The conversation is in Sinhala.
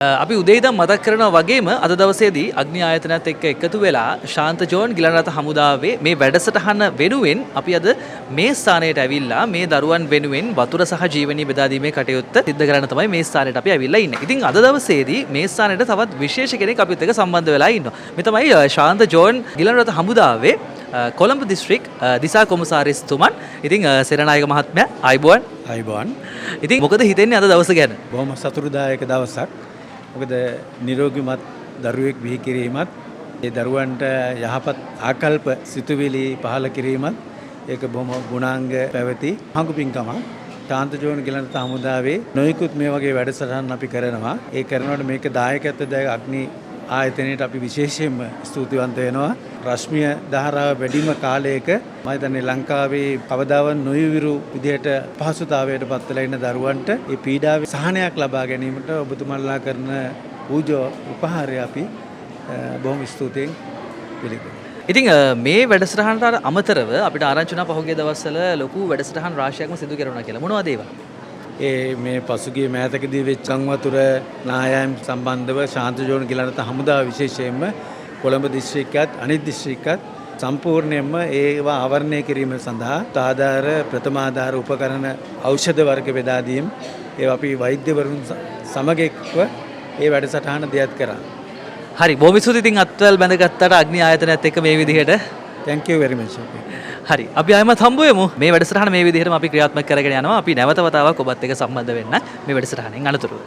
අපි උදේ ඉඳන් මතක් කරනවා වගේම අද දවසේදී අග්නි ආයතනයත් එක්ක එකතු වෙලා ශාන්ත ජෝන් ගිලන්රථ හමුදාවේ මේ වැඩසටහන වෙනුවෙන් අපි අද මේ ස්ථානයට ඇවිල්ලා මේ දරුවන් වෙනුවෙන් වතුර සහ ජීවනීය බෙදා දීමේ කටයුත්ත සිද්ධ කරන්න තමයි මේ ස්ථානයට අපි ඇවිල්ලා ඉන්නේ. ඉතින් අද දවසේදී මේ ස්ථානයට තවත් විශේෂ කෙනෙක් අපිත් එක්ක සම්බන්ධ වෙලා ඉන්නවා. මේ තමයි ශාන්ත ජෝන් ගිලන්රථ හමුදාවේ කොළඹ දිස්ත්‍රික් දිසා කොමසාරිස්තුමන්. ඉතින් සේනානායක මහත්මයා, ආයුබෝවන්. ආයුබෝවන්. ඉතින් මොකද හිතෙන්නේ අද දවස ගැන? බොහොම සතුටුදායක දවසක්. මොකද නිරෝගිමත් දරුවෙක් බිහි කිරීමත්, ඒ දරුවන්ට යහපත් ආකල්ප සිතුවිලි පහළ කිරීමත්, ඒක බොහොම ගුණාංග පැවති හඟු පින්කමක්. ශාන්ත ජෝන් ගිලන්රථ හමුදාවේ නොයෙකුත් මේ වගේ වැඩසටහන් අපි කරනවා. ඒ කරනකොට මේක දායකත්ව දායක අග්නි ආයතනයට අපි විශේෂයෙන්ම ස්තුතිවන්ත වෙනවා. රශ්මිය ධාරාව වැඩිම කාලයක මම හිතන්නේ ලංකාවේ කවදාවත් නොයවිරු විදිහට පහසුතාවයට පත් වෙලා ඉන්න දරුවන්ට ඒ පීඩාවේ සහනයක් ලබා ගැනීමට ඔබතුමන්ලා කරන පූජා උපහාරය අපි බොහොම ස්තුතියෙන් පිළිගන්නවා. ඉතින් මේ වැඩසටහනට අර අමතරව අපිට ආරංචි වුණා පහුගිය දවස්වල ලොකු වැඩසටහන් රාශියක්ම සිදු කෙරුණා කියලා. මොනවද ඒවා? ඒ මේ පසුගිය මෑතකදී වෙච්ච වතුර නායයන් සම්බන්ධව ශාන්ත ජෝන් ගිලන්රථ හමුදාව විශේෂයෙන්ම කොළඹ දිස්ත්‍රික්කයත් අනිත් දිස්ත්‍රික්කත් සම්පූර්ණයෙන්ම ඒවා ආවරණය කිරීම සඳහා ආධාර, ප්‍රථමාධාර උපකරණ, ඖෂධ වර්ග බෙදා දීම්, ඒවා අපි වෛද්‍යවරුන් සමග එක්ව ඒ වැඩසටහන දියත් කරා. හරි, බොහොම ස්තුතියි. ඉතින් අත්වැල් බැඳගත්තට අග්නි ආයතනයත් එක්ක මේ විදිහට. Thank you very much. හරි, අපි ආයෙමත් හම්බ වෙමු. මේ වැඩසටහන මේ විදිහටම අපි ක්‍රියාත්මක කරගෙන යනවා. අපි නැවත වතාවක් ඔබත් එක්ක සම්බන්ධ වෙන්න මේ වැඩසටහනෙන් අනතුරුව.